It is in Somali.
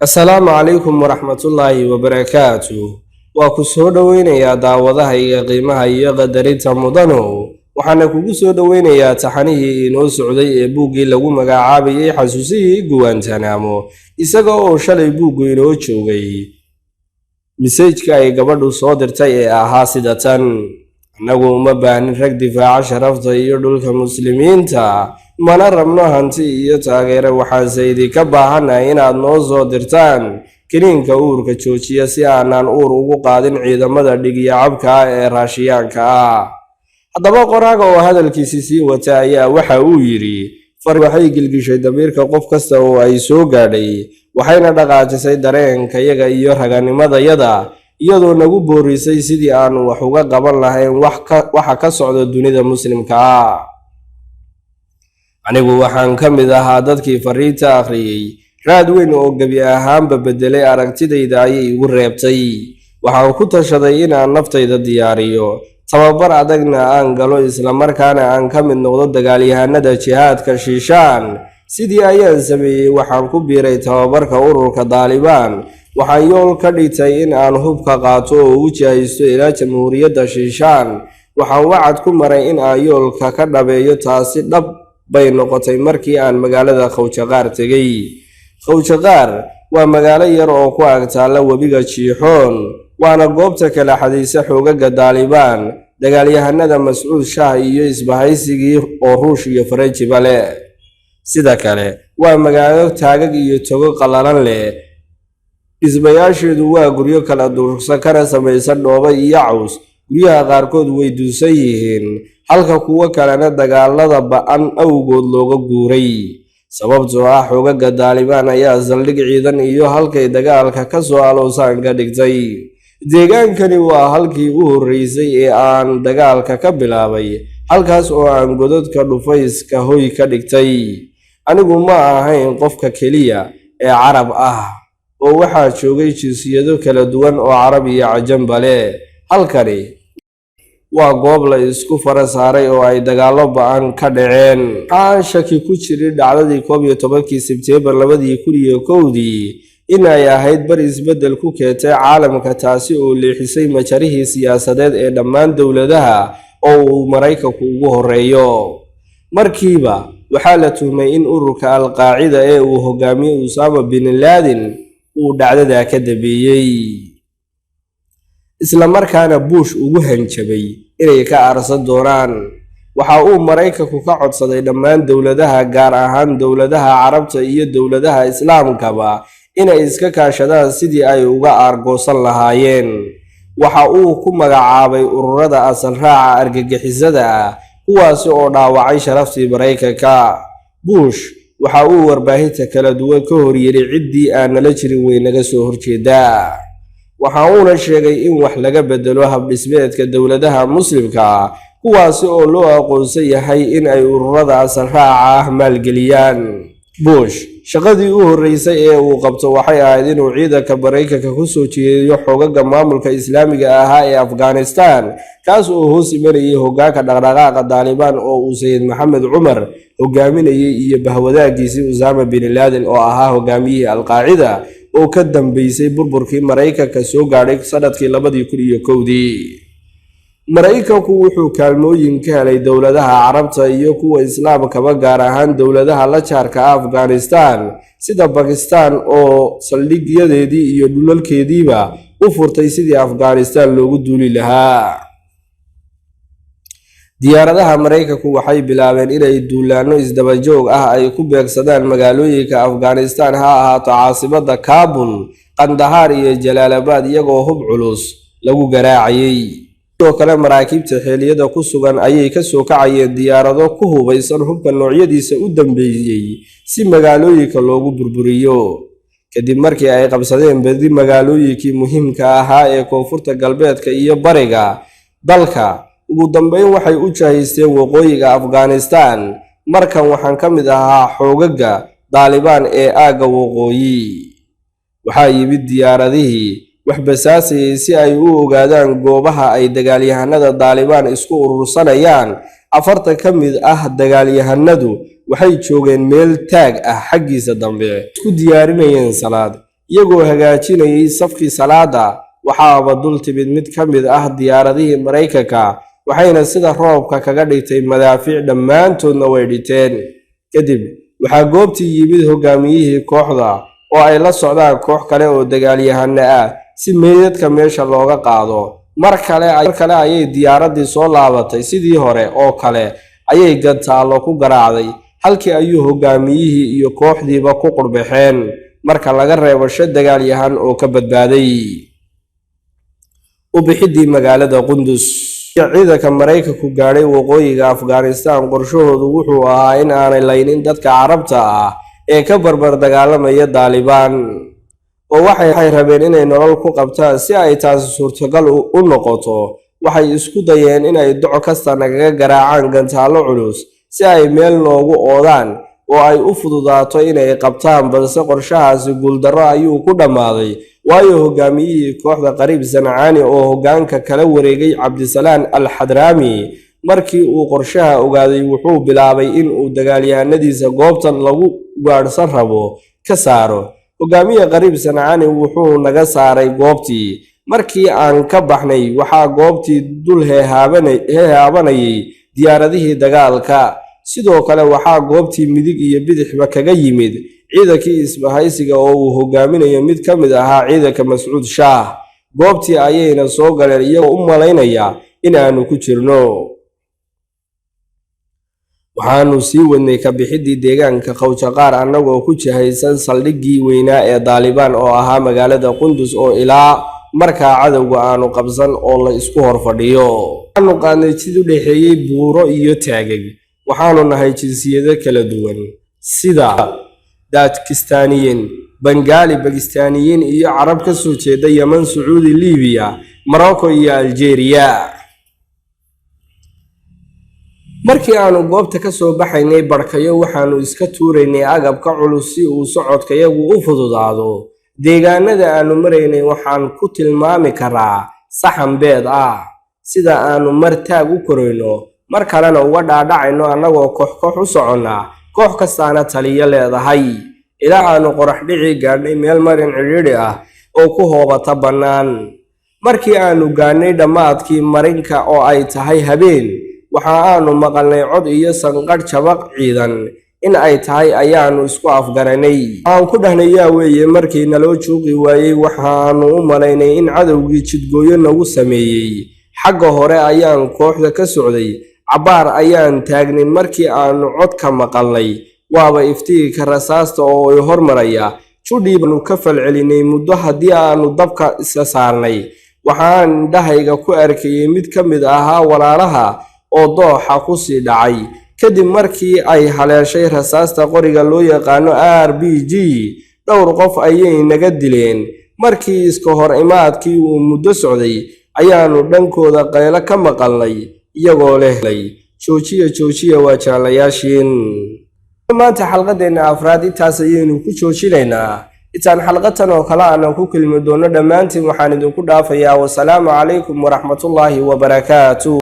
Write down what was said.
Assalaamu calaykum waraxmatullaahi wabarakaatu. Waa ku soo dhoweynayaa daawadahayga qiimaha iyo qadarinta mudanow. Waxaana kugu soo dhoweynayaa taxanihii inoo socday ee buuggii lagu magacaabayay Xasuusihii Guwantanamo, isaga oo shalay buuggu inoo joogay message-ka ay gabadhu soo dirtay ee ahaa sida tan: "Annagu uma baahnin rag difaaca sharafta iyo dhulka Muslimiinta, mana rabno hanti iyo taageere. Waxaanse idinka baahannahay inaad noo soo dirtaan kiniinka uurka joojiya, si aanaan uur ugu qaadin ciidamada dhigyacabka ah ee Raashiyaanka ah." Haddaba, qoraaga oo hadalkiisi sii wata ayaa waxa uu yidhi: "Far waxay gilgishay damiirka qof kasta oo ay soo gaadhay, waxayna dhaqaajisay dareenkayaga iyo raganimadayada, iyadoo nagu boorisay sidii aanu wax uga qaban lahayn waxa ka socda dunida Muslimka ah. Anigu waxaan ka mid ahaa dadkii fariinta akhriyey. Raad weyn oo gebi ahaanba beddelay aragtidayda ayay igu reebtay. Waxaan ku tashaday in aan naftayda diyaariyo, tababar adagna aan galo, islamarkaana aan ka mid noqdo dagaalyahanada jihaadka Shiishaan. Sidii ayaan sameeyey. Waxaan ku biiray tababarka ururka Daalibaan. Waxaan yool ka dhigtay in aan hubka qaato oo u jihaysto ilaa Jamhuuriyadda Shiishaan. Waxaan wacad ku maray in aan yoolka ka dhabeeyo. Taasi dhab bay noqotay markii aan magaalada Khawjaqaar tegey. Khawjaqaar waa magaalo yar oo ku ag taalla webiga Jiixoon, waana goobta kala xadaysa xoogaga Daalibaan, dagaalyahanada Mascuud Shah iyo isbahaysigii oo Ruush iyo Faranjiba leh. Sida kale waa magaalo taagag iyo togo qallalan leh. Dhismayaasheedu waa guryo kala durugsan, kana samaysan dhoobo iyo caws. Guryaha qaarkood way dunsan yihiin, halka kuwo kalena dagaalada ba'an awgood looga guuray, sababtoo ah xoogaga Daalibaan ayaa saldhig ciidan iyo halkay dagaalka ka soo aloosaan ka dhigtay. Deegaankani waa halkii u horreysay ee aan dagaalka ka bilaabay, halkaas oo aan godadka dhufayska hoy ka dhigtay. Anigu ma ahayn qofka keliya ee Carab ah, oo waxaa joogay jinsiyado kala duwan oo Carab iyo Cajamba leh. Halkani waa goob la isku fara saaray oo ay dagaallo ba'an ka dhaceen. Aan shaki ku jirin dhacdadii 11-kii Sebteembar 2001-dii in ay ahayd bar isbeddel ku keentay caalamka, taasi oo leexisay majarihii siyaasadeed ee dhammaan dowladaha, oo uu Maraykanku ugu horreeyo. Markiiba waxaa la tuhmay in ururka Alqaacida ee uu hogaamiyey Usaama bin Laadin uu dhacdadaa ka dambeeyey, isla markaana Bush ugu hanjabay inay ka aarsan doonaan. Waxa uu Maraykanku ka codsaday dhammaan dowladaha, gaar ahaan dowladaha Carabta iyo dowladaha Islaamkaba, inay iska kaashadaan sidii ay uga aargoosan lahaayeen. Waxa uu ku magacaabay ururada asal raaca argagixisada ah, kuwaasi oo dhaawacay sharaftii Maraykanka. Bush waxa uu warbaahinta kala duwan ka hor yidhi: "Ciddii aan nala jirin way naga soo horjeedaa." Waxa uuna sheegay in wax laga bedelo habdhismeedka dowladaha Muslimka ah, kuwaasi oo loo aqoonsan yahay in ay ururada asal raaca ah maalgeliyaan. Bush shaqadii u horreysay ee uu qabto waxay ahayd inuu ciidanka Maraykanka ku soo jeediyo xoogaga maamulka Islaamiga ahaa ee Afghanistan, kaas oo hoos imanayay hoggaanka dhaqdhaqaaqa Daalibaan oo uu Sayid Maxamed Cumar hogaaminayay iyo bahwadaagiisii Usaama bin Laadin, oo ahaa hogaamiyihii Alqaacida oo ka dambeysay burburkii Maraykanka soo gaadhay sanadkii 2001-dii. Maraykanku wuxuu kaalmooyin ka helay dowladaha Carabta iyo kuwa Islaamkaba, gaar ahaan dowladaha la jaarka ah Afghanistan, sida Bakistan oo saldhigyadeedii iyo dhulalkeediiba u furtay sidii Afghanistan loogu duuli lahaa. Diyaaradaha Maraykanku waxay bilaabeen inay duulaano isdabajoog ah ay ku beegsadaan magaalooyinka Afghanistan, ha ahaato caasimada Kaabul, Qandahaar iyo Jalaalabad, iyagoo hub culus lagu garaacayay. Sidoo kale maraakiibta xeeliyada ku sugan ayay kasoo kacayeen diyaarado ku hubaysan hubka noocyadiisa u dambeeyey, si magaalooyinka loogu burburiyo. Kadib markii ay qabsadeen badi magaalooyinkii muhiimka ahaa ee koonfurta, galbeedka iyo bariga dalka, ugu dambeyn waxay u jahaysteen waqooyiga Afghanistan. Markan waxaan ka mid ahaa xoogaga Daalibaan ee aagga waqooyi. Waxaa yimid diyaaradihii wax basaasayay si ay u ogaadaan goobaha ay dagaalyahanada Daalibaan isku urursanayaan. 40 ka mid ah dagaalyahanadu waxay joogeen meel taag ah xaggiisa dambe, isku diyaarinayeen salaad. Iyagoo hagaajinayay safkii salaada, waxaaba dul timid mid ka mid ah diyaaradihii Maraykanka, waxayna sida roobka kaga dhigtay madaafiic. Dhammaantoodna way dhinteen. Kadib waxaa goobtii yimid hogaamiyihii kooxda oo ay la socdaan koox kale oo dagaalyahano ah si meydadka meesha looga qaado. Mar kale ayay diyaaraddii soo laabatay. Sidii hore oo kale ayay gantaallo ku garaacday. Halkii ayuu hogaamiyihii iyo kooxdiiba ku qurbaxeen, marka laga reebo shan dagaalyahan oo ka badbaaday. U bixidii magaalada Qundus. Ciidanka Maraykanku gaadhay waqooyiga Afghanistan, qorshahoodu wuxuu ahaa in aanay laynin dadka Carabta ah ee ka barbar dagaalamaya Daalibaan, oo waxay rabeen inay nolol ku qabtaan. Si ay taasi suurtagal u noqoto, waxay isku dayeen inay doc kasta nagaga garaacaan gantaallo culus si ay meel noogu oodaan oo ay u fududaato inay qabtaan. Balse qorshahaasi guuldarro ayuu ku dhammaaday, waayo hogaamiyihii kooxda, Qariib Sancaani, oo hoggaanka kala wareegay Cabdisalaan Al Xadraami, markii uu qorshaha ogaaday, wuxuu bilaabay in uu dagaalyahanadiisa goobtan lagu gaadhsan rabo ka saaro. Hogaamiye Qariib Sancaani wuxuu naga saaray goobtii. Markii aan ka baxnay, waxaa goobtii dul heehaabanayay diyaaradihii dagaalka. Sidoo kale waxaa goobtii midig iyo bidixba kaga yimid ciidankii isbahaysiga oo uu hogaaminayo mid ka mid ahaa ciidanka Mascuud Shaah. Goobtii ayayna soo galeen iyagoo u malaynaya in aanu ku jirno. Waxaanu sii wadnay ka bixidii deegaanka Khawjaqaar, annagoo ku jihaysan saldhiggii weynaa ee Daalibaan oo ahaa magaalada Qundus, oo ilaa markaa cadowga aanu qabsan oo la isku hor fadhiyo. Waxaanu qaadnay jid u dhexeeyey buuro iyo taagag. Waxaanu nahay jinsiyado kala duwan, sida Daajikistaaniyiin, Bangaali, Bakistaaniyiin iyo Carab ka soo jeeda Yeman, Sacuudi, Liibiya, Morocco iyo Aljeeriya. Markii aanu goobta ka soo baxaynay barhkayo, waxaanu iska tuuraynay agabka culus si uu socodkayagu u fududaado. Deegaanada aanu maraynay waxaan ku tilmaami karaa saxan beed ah. Sida aanu mar taag u korayno, mar kalena uga dhaadhacayno, annagoo koox koox u soconnaa, koox kastaana taliyo leedahay, ilaa aanu qorax dhici gaadhnay meel marin cidhiidhi ah oo ku hoobata bannaan. Markii aanu gaadhnay dhammaadkii marinka oo ay tahay habeen, waxa aanu maqalnay cod iyo sanqadh jabaq ciidan in ay tahay ayaanu isku afgaranay. Waxaan ku dhahnay, "Yaa weeye?" Markii naloo juuqi waayey, waxaanu u malaynay in cadowgii jidgooyo nagu sameeyey. Xagga hore ayaan kooxda ka socday. Cabbaar ayaan taagnin. Markii aanu codka maqalnay, waaba iftiinka rasaasta oo i hormaraya. Judhii baanu ka falcelinay. Muddo haddii aanu dabka isa saarnay, waxaan indhahayga ku arkayey mid ka mid ahaa walaalaha oo dooxa ku sii dhacay, kadib markii ay haleeshay rasaasta qoriga loo yaqaano RPG. Dhowr qof ayay naga dileen. Markii iska hor imaadkii uu muddo socday, ayaanu dhankooda qaylo ka maqalnay iyagoo leh, "Joojiya, joojiya, waa jaalayaashiin." Maanta xalqadeenna afraad intaas ayaynu ku joojinaynaa. Intaan xalqatan oo kale aanan ku kulmi doono, dhammaantiin waxaan idinku dhaafayaa wasalaamu calaykum waraxmatullaahi wabarakaatu.